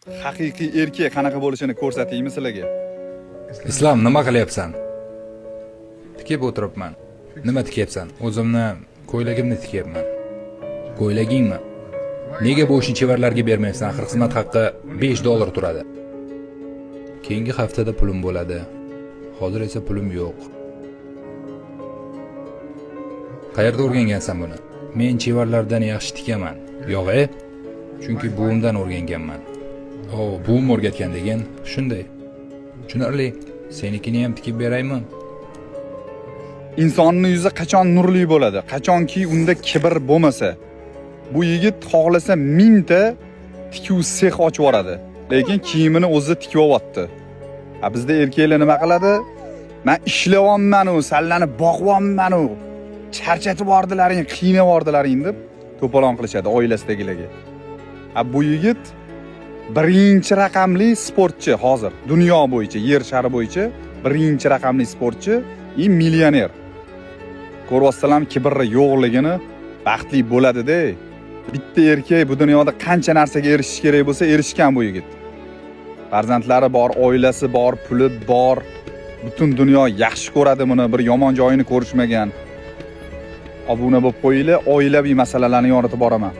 Haqiqiy erkak qanaqa bo'lishini ko'rsataymi sizlarga? Islom, nima qilyapsan? Tikib o'tiribman. Nima tikyapsan? O'zimni ko'ylagimni tikyapman. Ko'ylagingmi? Nega bu ishni chevarlarga bermayapsan? Axir xizmat haqqi 5 dollar turadi. Keyingi haftada pulim bo'ladi. Hozir esa pulim yo'q. Qayerda o'rgangansan buni? Men chevarlardan yaxshi tikaman. Yo'q, e? Chunki buvimdan o'rganganman. O, buvim o'rgatgan degan. Shunday. Tushunarli. Senikini ham tikib beraymi? Insonni yuzi qachon nurli bo'ladi? Qachonki unda kibr bo'lmasa. Bu yigit xohlasa mingta tikuv sex ochib yuboradi. Lekin kiyimini o'zi tikib olyapti. A bizda erkaklar nima qiladi? Men ishlayapman-u, sallanib boqyapman-u, charchatib yubordilaring, qiynab yubordilaring deb to'polon qilishadi oilasidagilarga. A bu yigit birinchi raqamli sportchi hozir dunyo bo'yicha, yer shari bo'yicha birinchi raqamli sportchi и millioner. Ko'ryapsizlarmi kibrni yo'qligini, baxtli bo'ladi-da. Bitta erkak bu dunyoda qancha narsaga erishish kerak bo'lsa, erishgan bu yigit. Farzandlari bor, oilasi bor, puli bor. Butun dunyo yaxshi ko'radi buni, bir yomon joyini ko'rishmagan. Obuna bo'lib qo'yinglar, oilaviy masalalarni yoritib boraman.